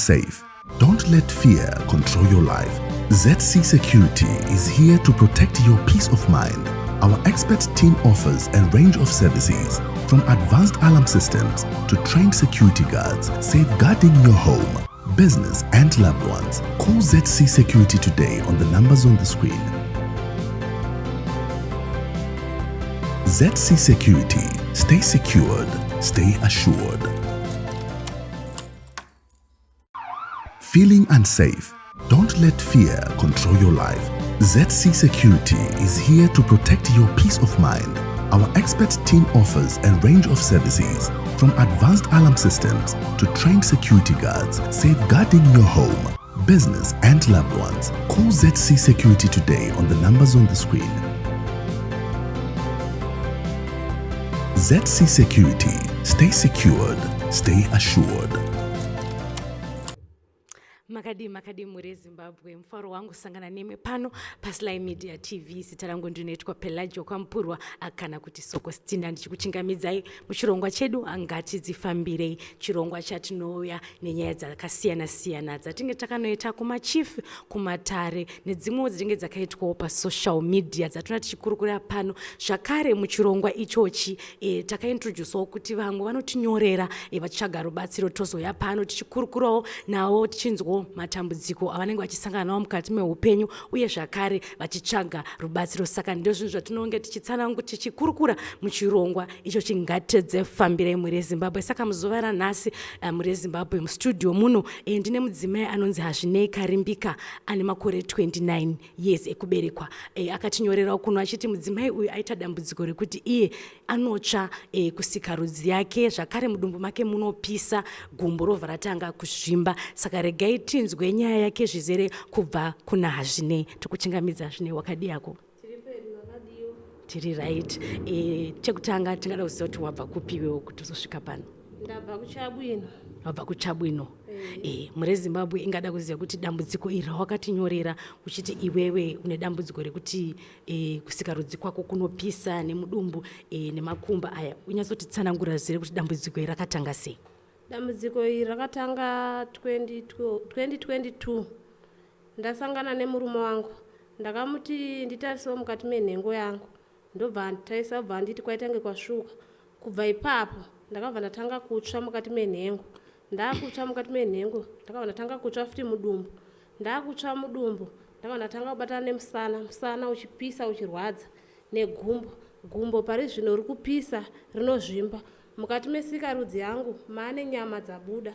unsafe? Don't let fear control your life. ZC Security is here to protect your peace of mind. Our expert team offers a range of services from advanced alarm systems to trained security guards, safeguarding your home, business, and loved ones. Call ZC Security today on the numbers on the screen. ZC Security. Stay secured, stay assured. Feeling unsafe? Don't let fear control your life. ZC Security is here to protect your peace of mind. Our expert team offers a range of services from advanced alarm systems to trained security guards, safeguarding your home, business, and loved ones. Call ZC Security today on the numbers on the screen. ZC Security. Stay secured, stay assured. Makadii, makadii mhuri yeZimbabwe? Mufaro wangu kusangana nemi pano paSly Media TV. Zita rangu ndinoitwa Pelagio Kwamupurwa, kana kuti Sokostina, ndichikuchingamidzai muchirongwa chedu Ngatidzifambirei, chirongwa chatinouya nenyaya dzakasiyana siyana dzatinge takanoita kumachief, kumatare, nedzimwewo dzinenge dzakaitwawo pasocial media dzatinoda tichikurukura pano. Zvakare muchirongwa ichochi takaintroducewo kuti vamwe vanotinyorera vachitsvaga rubatsiro, tozouya pano tichikurukurawo navo, tichinzwawo matambudziko avanenge vachisangana nawo mukati meupenyu, uye zvakare vachitsvaga rubatsiro. Saka ndo zvinhu zvatinonge tichitsanangu tichikurukura muchirongwa icho Ngatidzifambirei, mhuri yeZimbabwe. Saka muzuva ranhasi, mhuri yeZimbabwe, mustudio muno ndine mudzimai anonzi Hazvinei Karimbika, ane makore 29 years ekuberekwa. Akatinyorerawo kuno achiti mudzimai uyu aita dambudziko rekuti iye anotsva kusikarudzi yake, zvakare mudumbu make munopisa, gumbo robva ratanga kuzvimba. Saka regai tinzwe nyaya yake zvizere kubva kuna Hazvinei. Tikuchingamidza, Hazvinei. Wakadii yako? Tiri right. Chekutanga tingada kuziva kuti wabva kupiwewo kuti uzosvika pano? Ndabva kuChabwino. Wabva kuChabwino. Mhuri yeZimbabwe ingada kuziva kuti dambudziko iri rawakatinyorera uchiti iwewe une dambudziko rekuti kusikarudzi kwako kunopisa, nemudumbu nemakumbo aya, unyatsotitsanangura zvizere kuti dambudziko iri rakatanga sei? Dambudziko iri rakatanga 2022, ndasangana nemurume wangu. Ndakamuti nditarisewo mukati menhengo yangu, ndobva anditarisa, bva anditi kwaitange kwasvuka. Kubva ipapo ndakabva ndatanga kutsva mukati menhengo. Ndaakutsva mukati menhengo, ndakabva ndatanga kutsva futi mudumbu. Ndaakutsva mudumbu, ndakabva ndatanga kubatana nemusana, musana uchipisa, uchirwadza, negumbo. Gumbo pari zvino riri kupisa, rinozvimba. Mukati mesikarudzi yangu maane nyama dzabuda.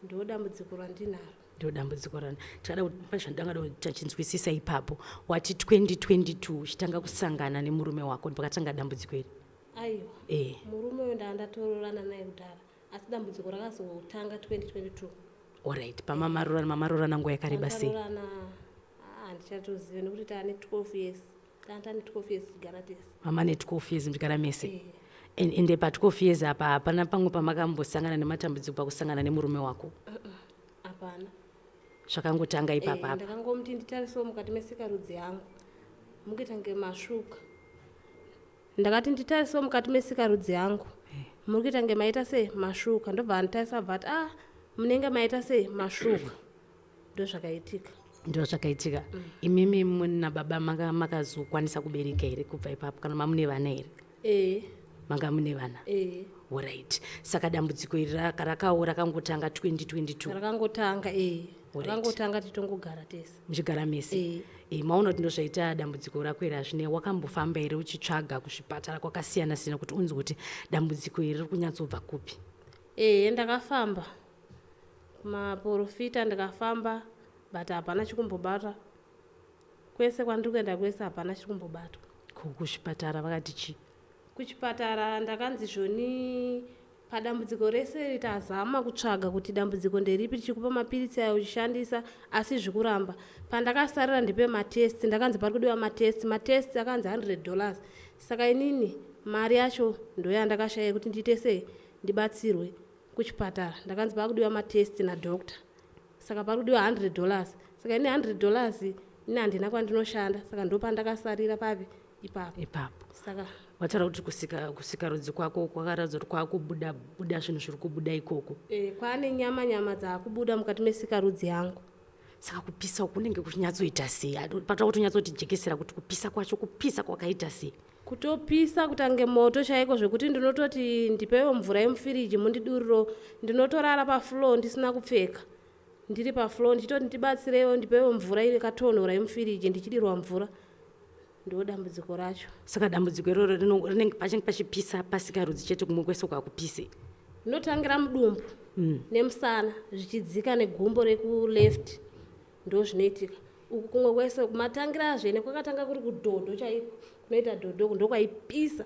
Ndo dambudziko randinaro. Ndo dambudziko rana tikada kuti zvandangada tachinzwisisa ipapo. Wati 2022 uchitanga kusangana nemurume wako ndopakatanga dambudziko iri? Aiwa. Murume uyu ndaa ndatororana naye kudhara, asi dambudziko rakazotanga 2022. Alright, pamamarorana, mamarorana nguva yakareba sei? Takarorana, handichatozive nekuti taane 12 years, taane 12 years tichigara tese. Mama ne 12 years muchigara mese? Eh. Ende pa12 years apa hapana pamwe pamakambosangana nematambudziko pakusangana nemurume wako? Hapana. Zvakangotanga ipapa apa? Ndakangomuti nditarisewo mukati mesikarudzi yangu, mukuita kunge masvuka. Ndakati nditarisewo mukati mesikarudzi yangu, muri kuita kunge maita sei, masvuka. Ndobva anditarisa, bva ati, "Ah, munenge maita sei, masvuka." Ndo zvakaitika. Ndo zvakaitika. Imimi muna baba makazokwanisa kubereka here kubva ipapo, kana mamune vana here? Ee. Manga mune vana? Ee. Alright, saka dambudziko iri rakawo rakangotanga 2022? Rakangotanga, ee. Rakangotanga titongogara tese. Muchigara mese? Ee. Maona kuti ndozvaita dambudziko rako iri, hazvine. Wakambofamba here uchitsvaga kuzvipatara kwakasiyana siyana kuti unzwe kuti dambudziko iri riri kunyatsobva kupi? Ee, ndakafamba kumaprofita, ndikafamba, but hapana chikumbobata. Kwese kwandiri kuenda kwese hapana chiri kumbobatwa. Kuzvipatara vakati chii? Kuchipatara ndakanzi zvoni padambudziko rese tazama kutsvaga kuti dambudziko nderipi, tichikupa mapiritsi ayo uchishandisa, asi zvikuramba. Pandakasarira ndipe matest, ndakanzi pari kudiwa matest. Matest akanzi $100. Saka inini mari yacho ndoyandakashaya kuti ndiite sei, ndibatsirwe. Kuchipatara ndakanzi pakudiwa matest nadoctor, saka pari kudiwa $100. Saka ini $100 ini handina kwandinoshanda, saka ndopandakasarira papi ipapo. Ipapo. Saka. Wataura kuti kusika kusikarudzi kwako kwakaratidza kuti kwakubuda buda zvinhu zviri kubuda ikoko. E, kwaane nyama nyama dzaakubuda mukati mesikarudzi yangu. Saka kupisa uku kunenge kuchinyatsoita sei? Patoda kuti unyatsotijekesera kuti kupisa kwacho kupisa kwakaita sei? Kutopisa kutange moto chaiko, zvekuti ndinototi ndipeiwo mvura yemufiriji mundiduriro. Ndinotorara pafloor ndisina kupfeka, ndiri pafloor ndichitoti ndibatsireiwo, ndipeiwo mvura yakatonhora yemufiriji, ndichidirwa mvura. Ndo dambudziko racho. Saka dambudziko iroro rinenge pachinge pachipisa pasikarudzi chete, kumwe kwese kwakupise? Ndinotangira mudumbu nemusana, zvichidzika negumbo rekuleft. Ndo zvinoitika uku. Kumwe kwese kumatangirazve nekwakatanga kuri kudhodho chaiko, kunoita dhodho ndokwaipisa,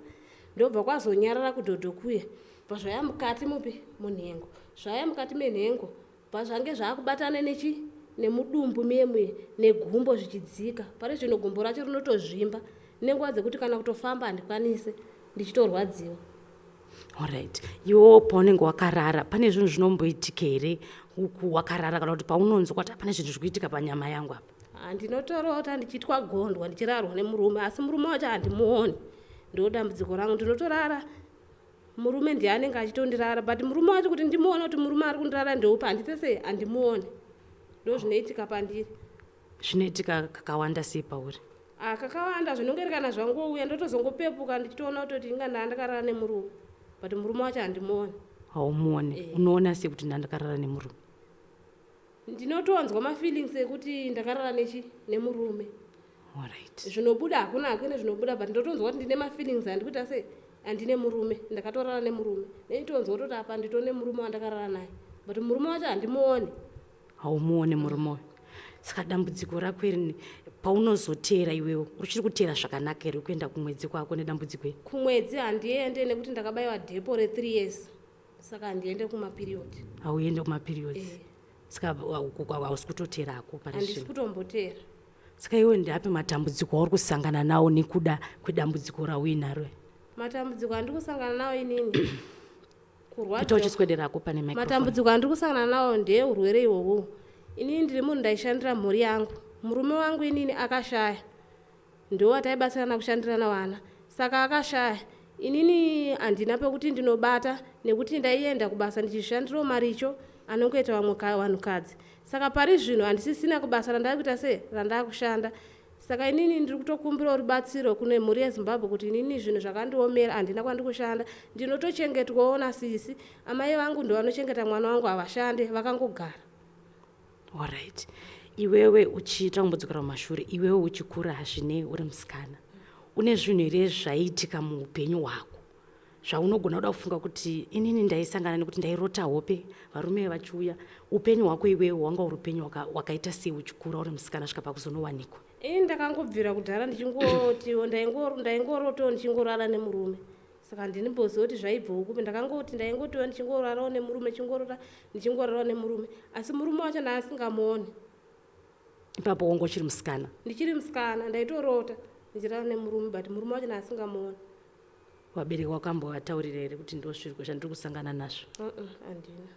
ndobva kwazonyarara kudhodho kuya, bva zvaya mukati mupi munhengo, zvaya mukati menhengo, bva zvange zvaakubatana nechi nemudumbu miye muye negumbo zvichidzika. Pari zvino gumbo racho rinotozvimba nenguva dzekuti kana kutofamba handikwanise, ndichitorwadziwa. Alright, iwo paunenge wakarara pane zvinhu zvinomboitika here uku wakarara, kana kuti paunonzwa kuti pane zvinhu zviri kuitika panyama yangu apa? Ndinotorota ndichiitwa gondwa, ndichirarwa nemurume, asi murume wacho handimuoni. Ndo dambudziko rangu. Ndinotorara, murume ndiye anenge achitondirara, but murume wacho kuti ndimuone kuti murume ari kundirara ndeupi, handite sei, handimuoni. Ndo zvinoitika pandiri. Zvinoitika kakawanda sei pauri? Ah, kakawanda. Zvinongeri kana zvangouya ndotozongopepuka ndichitoona kutoti inga ndaa ndakarara nemurume, but murume wacho handimuoni. Haumuoni? Eh. Unoona sei kuti ndandakarara nemurume? Ndinotonzwa mafeelings ekuti ndakarara nechi nemurume. Alright. Zvinobuda hakuna, hakuna zvinobuda, but ndotonzwa kuti ndine mafeelings andikuita sei, handine murume, ndakatorara nemurume. Neitonzwa kutoti apa nditone murume wandakarara naye, but murume wacho handimuoni. Haumuoni murume uyu. Saka dambudziko rako iri, paunozoteera iwewo, uchiri kuteera zvakanaka here kuenda kumwedzi kwako nedambudziko iri? Kumwedzi handiende nekuti ndakabayiwa depo re3 years, saka handiende kumaperiod. Hauende kumaperiods? Eh. Saka hausi kutoteerako pari Handisi zvino? kutomboteera. Saka iwe ndeapi matambudziko auri kusangana nawo nekuda kwedambudziko rauinaro? Matambudziko andiri kusangana nawo inini, Ita kurwadziwa. uchiswederako pane microphone. Matambudziko andiri kusangana nawo ndeurwere ihwohwo. Inini ndiri munhu ndaishandira mhuri yangu. Murume wangu inini akashaya, ndo wataibatsirana kushandirana vana, saka akashaya. Inini handina pekuti ndinobata nekuti ndaienda kubasa ndichishandirawo maricho anongoita vamwe vanhukadzi. Saka pari zvino handisisina kubasa randava kuita sei, randava kushanda. Saka inini ndiri kutokumbirawo rubatsiro kune mhuri yeZimbabwe kuti inini zvinhu zvakandiomera, handina kwandiri kushanda. Ndinotochengetwawo nasisi, amai vangu ndo vanochengeta mwana wangu, havashande, vakangogara. Alright, iwewe uchiita kumbodzokera kumashure, iwewe uchikura hazvinei uri musikana, une zvinhu here zvaiitika muupenyu hwako zvaunogona kuda kufunga kuti inini ndaisangana nekuti ndairota hope varume vachiuya? Upenyu hwako iwewe hwanga uri upenyu hwakaita sei uchikura uri musikana svika pakuzonowanikwa? Ini ndakangobvira kudhara ndichingotiwo ndaingorotawo ndichingorara nemurume, saka handinimboziva kuti zvaibvawo kupi. Ndakangoti ndaingotiwo ndichingorarawo nemurume, chingorota ndichingorarawo nemurume, asi murume wacho ndaasingamuoni. Ipapo wanga uchiri musikana? Ndichiri musikana, ndaitorota ndichirara nemurume, but murume wacho ndaasingamuoni. Vabereki wakambovataurira here kuti ndo zviri zvandiri kusangana nazvo? Handina.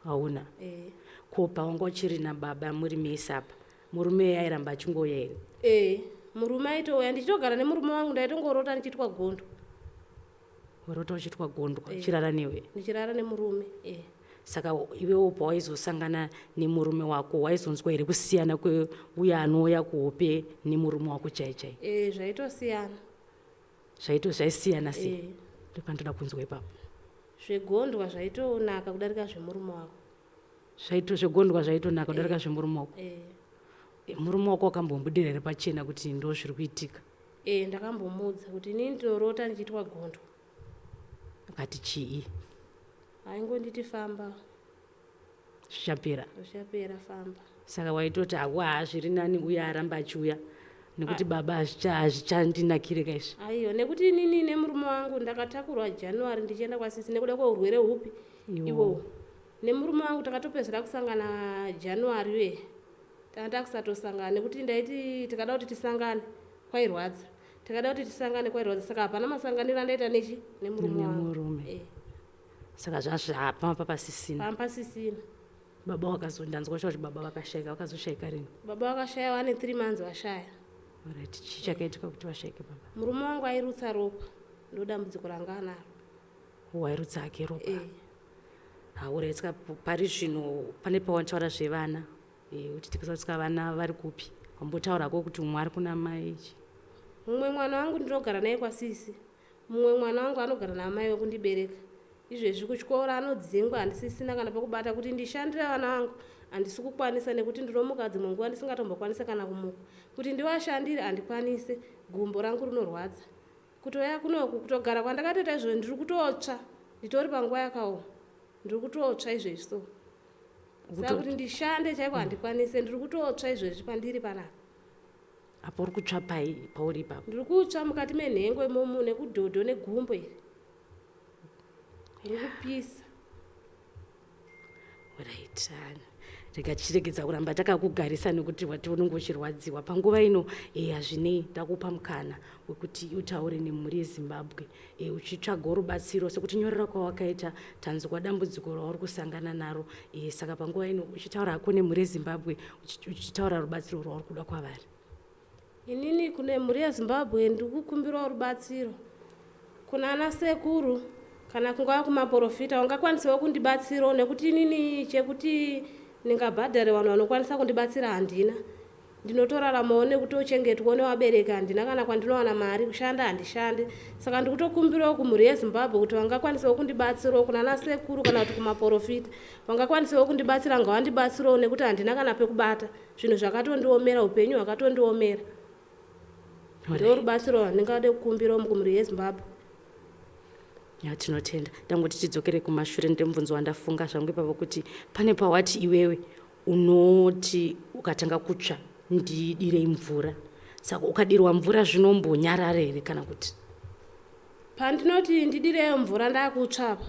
Hauna? E. Ko pawanga uchiri nababa muri mese apa, murume airamba achingouya here? E, murume aitouya. Ndichitogara nemurume wangu ndaitongorota ndichiitwa gondo. Warota uchiitwa gondwa? Eh. Uchirara newe? Ndichirara nemurume, e. Saka iwewo pawaizosangana nemurume wako, waizonzwa here kusiyana kweuya anouya kuhope nemurume wako chai chai? E, zvaitosiyana. Zvaito zvaisiyana sei? E. Ndopandoda kunzwa ipapo. Zvegondwa zvaitonaka kudarika zvemurume wako. Zvaito zvegondwa zvaitonaka kudarika zvemurume wako? E. E, murume wako wakambomubudira here pachena kuti ndo zviri kuitika? E, ndakambomuudza kuti inini ndinorota ndichiitwa gondwa. Akati chii? Aingonditi famba. Zvichapera. Zvichapera, famba. Saka waitoti hawa, zviri nani uye aramba achiuya nekuti baba hazvichandinakire kaizvi? Aiwa, nekuti inini nemurume wangu ndakatakurwa January ndichienda kwasisi nekuda kweurwere hupi? Iwowo. Iwowo. Nemurume wangu takatopedzera kusangana January we, tanga takusatosangana nekuti ndaiti tikada kuti tisangane kwairwadza, tikada kuti tisangane kwairwadza, saka hapana masanganiro andaita nechi nemurume wangu. Nemurume. Eh. Saka zvazvapamba pasisina. Pamba pasisina. Baba wakazondanzwa kuti baba vakashayika, vakazoshayika rini? Baba vakashaya vane 3 months vashaya. Alright, chii chakaitika kuti vashaike baba? Murume wangu airutsa ropa. Ndo dambudziko ranga anaro. Wairutsa hake ropa. Hauretswa pari zvino pane pawataura zvevana, kuti tikusatsika vana vari kupi? Wambotaurako kuti umwe ari kuna mai ichi? Mumwe mwana wangu ndinogara naye kwasisi, mumwe mwana wangu anogara naamai vekundibereka. Izvezvi kuchikoro anodzingwa, handisisina kana pekubata kuti ndishandire vana vangu. Handisi kukwanisa nekuti ndinomuka dzimwe nguva ndisingatombokwanisa kana kumuka kuti ndivashandire, handikwanise. Gumbo rangu rinorwadza. Kutouya kunoku, kutogara kwandakatoita izvozvo, ndiri kutotsva, nditori panguva yakaoma, ndiri kutotsva izvezvi. So saka kuti ndishande chaiko handikwanise, ndiri kutotsva izvezvi pandiri panapa. Apo uri kutsva pai pauri ipapo? Ndiri kutsva mukati menhengo imomo, nekudhodho negumbo iri riri kupisa. Right, rega tichiregedza kuramba takakugarisa nekuti wati unenge uchirwadziwa panguva ino. Hazvinei, ndakupa mukana wekuti utaure nemhuri yeZimbabwe, uchitsvagawo rubatsiro sekuti nyorera kwawakaita, tanzwa dambudziko rauri kusangana naro. Saka panguva ino uchitaura hako nemhuri yeZimbabwe, uchitaura rubatsiro rwauri kuda kwavari. Inini kune mhuri yeZimbabwe ndiri kukumbirawo rubatsiro kuna ana sekuru kana kungava kumaprofita ungakwanisawo kundibatsirawo, nekuti inini chekuti ndingabhadhare vanhu vanokwanisa kundibatsira handina. Ndinotoraramawo nekutochengetwawo nevabereki, handina kana kwandinowana mari, kushanda handishandi. Saka ndikutokumbirawo kumhuri yeZimbabwe kuti vangakwanisawo kundibatsirawo, kuna ana sekuru kana kuti kumaprofita vangakwanisawo kundibatsira, ngavandibatsirawo nekuti handina kana pekubata. Zvinhu zvakatondiomera, upenyu hwakatondiomera. Ndo rubatsiro rwandingade kukumbirawo kumhuri yeZimbabwe. Ya, tinotenda. Ndangoti tidzokere kumashure, ndemubvunzo wandafunga zvangu ipapo kuti pane pawati iwewe unoti ukatanga kutsva, ndidirei mvura. Saka ukadirwa mvura zvinombonyarara here kana kuti? Pandinoti ndidireyo mvura ndakutsva apa,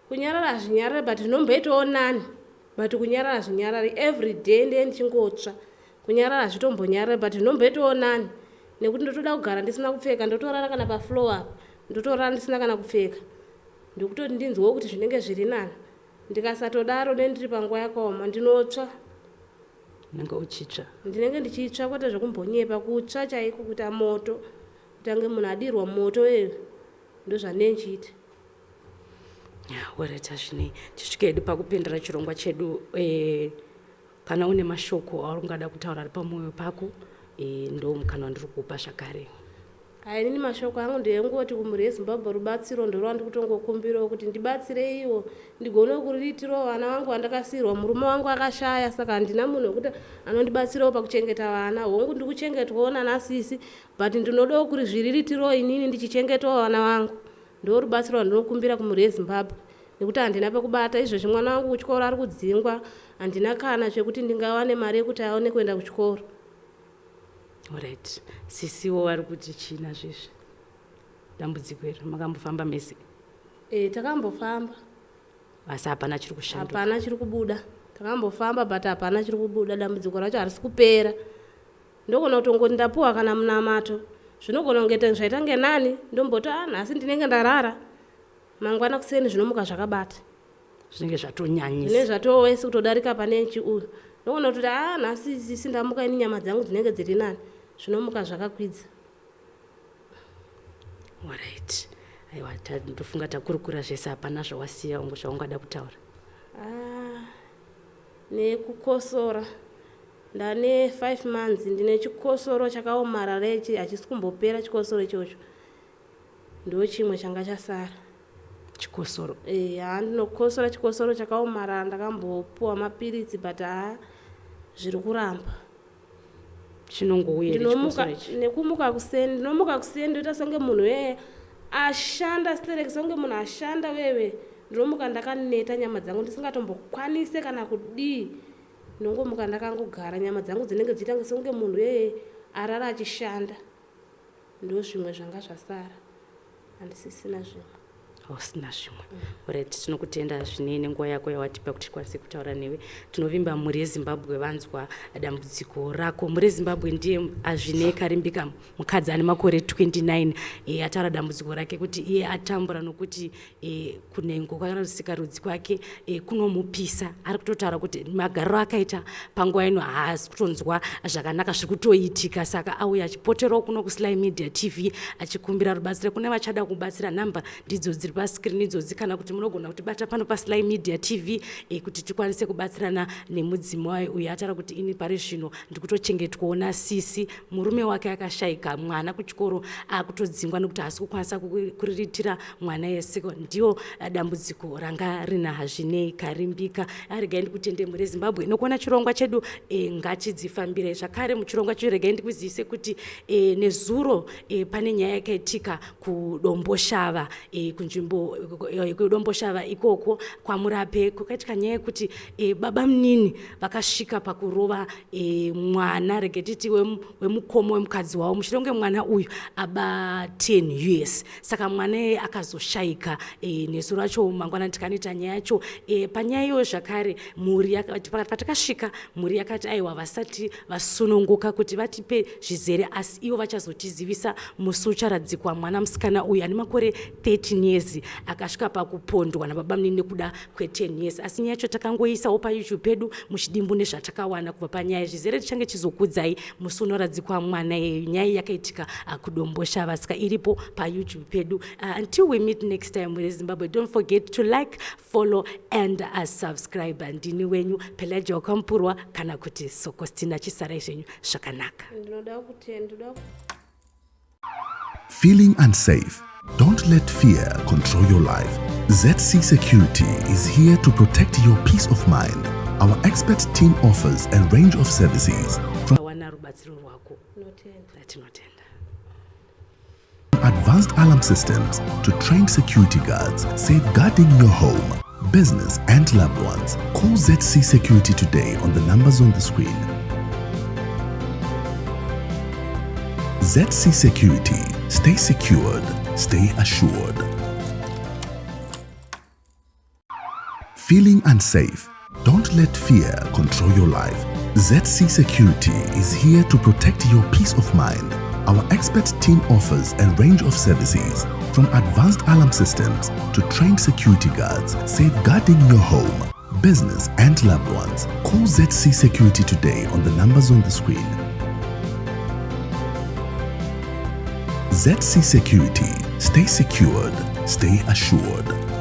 kunyarara hazvinyarari, but zvinomboitawo nani, but kunyarara hazvinyarari. Every day ndee ndichingotsva, kunyarara hazvitombonyarari, but zvinomboitawo nani nekuti ndotoda kugara ndisina kupfeka, ndotorara kana pafloor apa, ndotorara ndisina kana kupfeka, ndokutoti ndinzwewo kuti zvinenge zviri nani. Ndikasatodaro nendiri panguva yakaoma, ndinotsva. Unenge uchitsva? Ndinenge ndichitsva, kwete zvekumbonyepa, kutsva chaiko, kuita moto, kutange munhu adirwa moto eyo, ndozvandinenge ndichiita. Alright, zvinei tisvike hedu pakupendera chirongwa chedu. Kana une mashoko auri ungada kutaura ari pamwoyo pako, ndo mukana wandiri kuupa zvakare. Hai, inini mashoko angu ndeyengoti kumhuri yeZimbabwe rubatsiro ndorwandiri kutongokumbirawo kuti ndibatsireiwo, ndigone kuriritirawo vana vangu vandakasiyirwa. Murume wangu akashaya, saka handina munhu wekuti anondibatsirawo pakuchengeta vana. Hongu, ndiri kuchengetwawo nanasisi, but ndinodawo kuri zviriritirawo inini ndichichengetawo vana vangu. Ndo rubatsiro rwandinokumbira kumhuri yeZimbabwe nekuti handina pekubata. Izvezvi mwana wangu kuchikoro ari kudzingwa, handina kana chekuti ndingawane mari yekuti aone kuenda kuchikoro. Alright, sisiwo vari kuti china zvezvi dambudziko iri makambofamba mese? E, takambofamba. Asi hapana chiri kushanduka? Hapana chiri kubuda. Takambofamba but hapana chiri kubuda, dambudziko racho harisi kupera. Ndogona kutongoti ndapuwa kana munamato, zvinogona kunge zvaita ngenani, ndomboti a nhasi ndinenge ndarara, mangwana kuseni zvinomuka zvakabata. Zvinenge zvatonyanyisa. Zvinenge zvatowesi kutodarika pane chiuyu. Ndogona kutoti a nhasi sisi ndamuka ini nyama dzangu dzinenge dziri nani, zvinomuka zvakakwidza. Alright, aiwa, ndofunga takurukura zvese, hapana zvawasiya zvaungada kutaura. Ah, nekukosora, ndane 5 months ndine chikosoro chakaomarara ichi, hachisi kumbopera chikosoro ichocho, ndo chimwe changa chasara. Chikosoro? E, haa, ndinokosora chikosoro chakaomarara. Ndakambopuwa mapiritsi but haa, zviri kuramba. Chinongouya? Ndinomuka nekumuka kuseni, ndinomuka kuseni ndoita senge munhu weye ashanda stereki, senge munhu ashanda wewe. Ndinomuka ndakaneta, nyama dzangu ndisingatombokwanise kana kudii, ndinongomuka ndakangogara, nyama dzangu dzinenge dzichiita senge munhu weye arara achishanda. Ndo zvimwe zvanga zvasara, handisisina zvimwe. Hausina zvimwe. Alright, tinokutenda zvinei nenguva yako yawatipa kuti tikwanise kutaura newe. Tinovimba mhuri yeZimbabwe vanzwa dambudziko rako. Mhuri yeZimbabwe ndiye Azvinei Karimbika, mukadzi ane makore 29, ataura dambudziko rake kuti iye atambura nokuti kunhengo kwasikarudzi kwake kunomupisa. Ari kutotaura kuti magariro akaita panguva ino haasi kutonzwa zvakanaka zviri kutoitika, saka auya achipoterawo kuno kuSly Media TV achikumbira rubatsiro kune vachada kubatsira. Nhamba ndidzo dziri pascreen idzodzi, kana kuti munogona kutibata pano paSly Media TV kuti tikwanise kubatsirana nemudzimai uyu. Ataura kuti ini pari zvino ndiri kutochengetwawo nasisi, murume wake akashayika, mwana kuchikoro akutodzingwa nekuti haasi kukwanisa kuriritira mwana yese. Ndiyo dambudziko ranga rina Hazvinei Karimbika. Regai ndikutende mhuri yeZimbabwe nokuona chirongwa chedu Ngatidzifambire. Zvakare muchirongwa chedu, regai ndikuzivise kuti nezuro pane nyaya yakaitika kuDomboshava, kunzvimbo kuDomboshava ikoko kwaMurape. Kwakaitika nyaya yekuti baba munini vakasvika pakurova mwana, rege titi wemukoma wemukadzi wavo, mushure kunge mwana uyu aba 10 US. Saka mwana iyeye akazoshayika nezuro racho. Mangwana tikanoita nyaya yacho. Panyaya iyoyo zvakare, mhuri patakasvika, mhuri yakati aiwa, vasati vasununguka kuti vatipe zvizere, asi ivo vachazotizivisa musi ucharadzikwa mwana musikana uyu ane makore 13 years akasvika pakupondwa nababa munini nekuda kwe10 years. Asi nyaya yacho takangoisawo paYouTube pedu muchidimbu nezvatakawana kubva panyaya. Zvizere tichange chizokudzai musi unoradzikwa mwana iyeyu. Nyaya yakaitika kuDomboshava, saka iripo paYouTube pedu. Until we meet next time, mureZimbabwe, don't forget to like, follow and subscribe. Ndini wenyu Pelagia Wakampurwa, kana kuti Sokostina. Chisarai zvenyu zvakanaka. Ndinoda kutenda, ndoda. Feeling unsafe? Don't let fear control your life. ZC Security is here to protect your peace of mind. Our expert team offers a range of services from wana rubatsiro rwako. Tinotenda. Tinotenda. Advanced alarm systems to trained security guards, safeguarding your home, business, and loved ones. Call ZC Security today on the numbers on the screen. ZC Security. Stay secured, stay assured. Feeling unsafe? Don't let fear control your life. ZC Security is here to protect your peace of mind. Our expert team offers a range of services from advanced alarm systems to trained security guards, safeguarding your home, business, and loved ones. Call ZC Security today on the numbers on the screen. ZC Security. Stay secured, stay assured.